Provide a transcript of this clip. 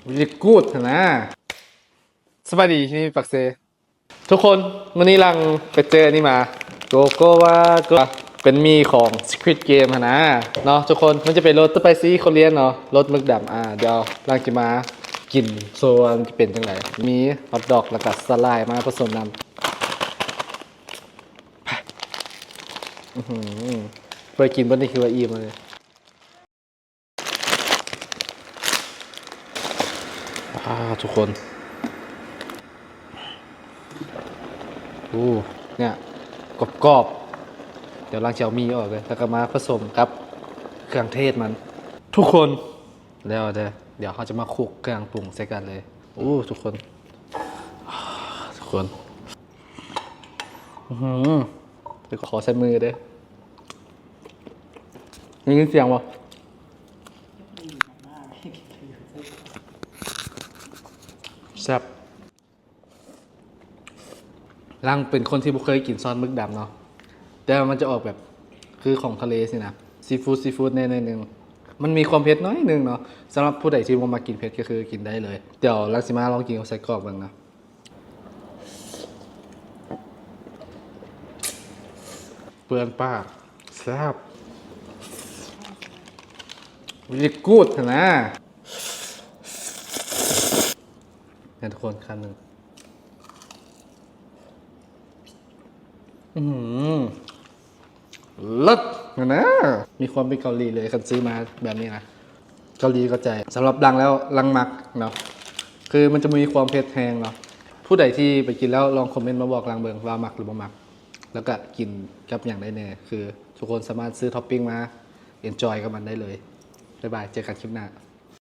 really good ຫັ້ນນະ. ສະບາຍດີ ທີ່ນີ້ປາກເຊ. ທຸກຄົນ ມື້ນີ້ຫຼັງໄປເຈີອັນນີ້ມາ ໂກໂກວາ ໂກ ເປັນໝີ່ຂອງ Squid Game ຫັ້ນນະເນາະທຸກຄົນ. ມັນຈະເປັນລົດ spicy Korean ເນາະ ລົດໝຶກດຳ. ອ່າ ດຽວຫຼັງຈະມາກິນໂຊວ່າມັນຈະເປັນຈັ່ງໃດ. ມີ hot dog ແລ້ວກະສາຫຼ່າຍມາປະສົມນຳ. ໄປ ອືຫື ເປີດກິນເບິດນີ້ຄືວ່າອີ່ມເລີຍ. ອ່າ ທຸກຄົນ ໂອ້ ເນີ້ຍ ກອບໆ. ດຽວຫຼັງຈະເອົາໝີ່ອອກເລີຍ ແລ້ວກໍມາປະສົມກັບເຄື່ອງເທດມັນ ທຸກຄົນ. ແລ້ວເດີ ດຽວເຮົາຈະມາຄຸກເຄື່ອງປຸງໃສ່ກັນເລີຍ. ໂອ້ ທຸກຄົນ ທຸກຄົນ ອືຫື ດຽວຂໍໃສ່ມືເດີ. ໄດ້ຍິນສຽງບໍ່? ແຊບ. ຫຼັງເປັນຄົນທີ່ບໍ່ເຄີຍກິນຊອດໝຶກດຳເນາະ ແຕ່ວ່າມັນຈະອອກແບບຄືຂອງທະເລຊີ້ນະ ຊີຟູດ ຊີຟູດແດ່ໜ້ອຍໜຶ່ງ. ມັນມີຄວາມເຜັດໜ້ອຍໜຶ່ງເນາະ. ສຳລັບຜູ້ໃດທີ່ບໍ່ມັກກິນເຜັດກໍຄືກິນໄດ້ເລີຍ. ດຽວຫຼັງຊິມາລອງກິນກັບໄສ້ກອກເບິ່ງເນາະ. ເປື້ອນປາກ ແຊບ really good ຫັ້ນນະ. ໃຫ້ທຸກຄົນຄຳໜຶ່ງ. ອືຫື ເລີດຫັ້ນນະ. ມີຄວາມເປັນເກົາຫຼີເລີຍ ຄັນຊື້ມາແບບນີ້ນະ. ເກົາຫຼີເຂົ້າໃຈ. ສຳລັບຫຼັງແລ້ວ ຫຼັງມັກເນາະ ຄືມັນຈະມີຄວາມເຜັດແຮງເນາະ. ຜູ້ໃດທີ່ໄປກິນແລ້ວ ລອງຄອມເມັນມາບອກຫຼັງເບິ່ງວ່າມັກຫຼືບໍ່ມັກ ແລ້ວກະກິນກັບຫຍັງໄດ້ແດ່. ຄືທຸກຄົນສາມາດຊື້ທັອບປິ້ງມາ enjoy ກັບມັນໄດ້ເລີຍ. ບາຍບາຍ ເຈີກັນຄລິບໜ້າ.